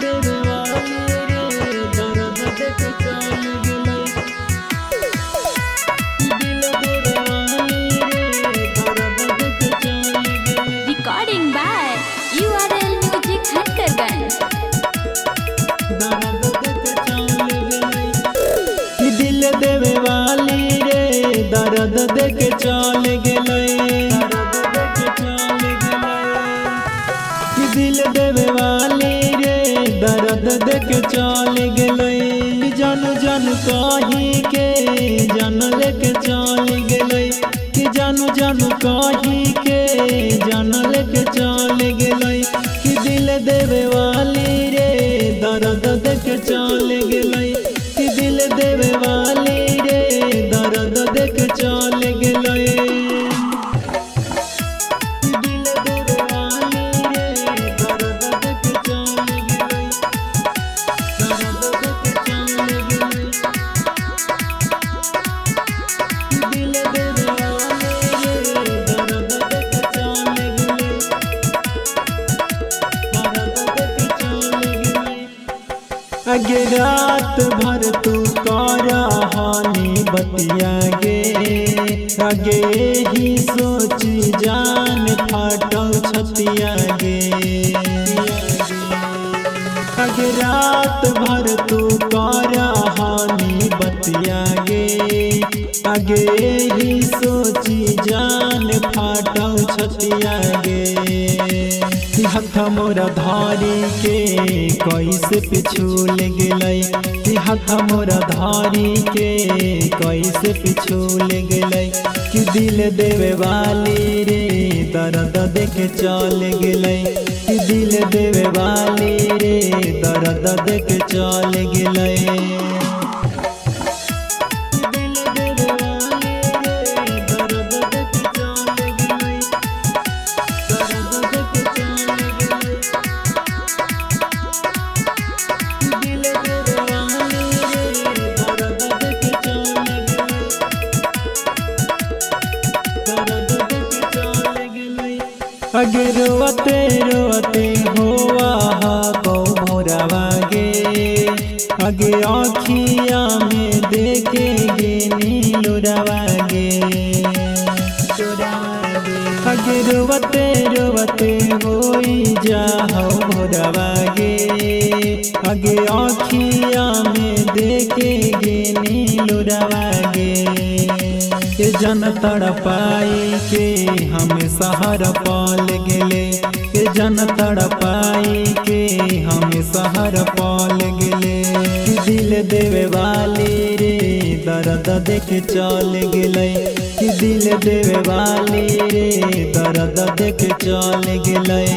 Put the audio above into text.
देवे वाली रे दर्द देके चल गेलै। दिल देवे वाली रे दर्द देके चल गेलै। Recording by URL Music Hankarganj. दर्द देके चल गेलै। कि दिल देवे वाली रे दर्द देके चल गेलै, दर्द देके चल गेलै। कि दिल देवे वाली रे दर्द देके चल गेलै। जान जान कही के जान लेके चल गेलै। कि जान जान कही के जान लेके चल गेलै। कि दिल देवे वाली रे दर्द देके चल गेलै। कि दिल देवे वाली रे दर्द देके चल गेलै। दिल देवे वाली रे दर्द देके चल गेलै, दर्द देके चल गेलै। दिल देवे वाली रे दर्द देके चल गेलै, दर्द देके चल गेलै। अगे रात भर तू कर हानि बतिया गे, अगे ही सोची जान फाटल छतिया गे। अगे रात भर तू कर हानि बतिया गे, अगे ही सोची जान फाटल छतिया गे। कि हथ मोरा धारी के कैसे पिछुल गेलै। कि हथ मोरा धारी के कैसे पिछुल गेलै। कि दिल देवे वाली रे दर्द देके चल गेलै। कि दिल देवे वाली रे दर्द देके चल गेलै। दिल देवे वाली रे दर्द देके चल गेलै, दर्द देके चल गेलै। दिल देवे वाली रे दर्द देके चल गेलै, दर्द देके चल गेलै। अगे रोते रोते होवा कौ भोरवा गे, अगे आँखिया में देखे गे नीलुरवा गे। अगे रोते रोते होई जाहो भोरवा गे, अगे आँखिया में देखे गे नीलुरवा गे। ए जन तड़पाई के हम सहर पाल गेले। ए जन तड़पाई के हम सहर पाल गेले। कि दिल देवे वाली रे दर्द देके चल गेलै। कि दिल देवे वाली रे दर्द देके चल गेलै।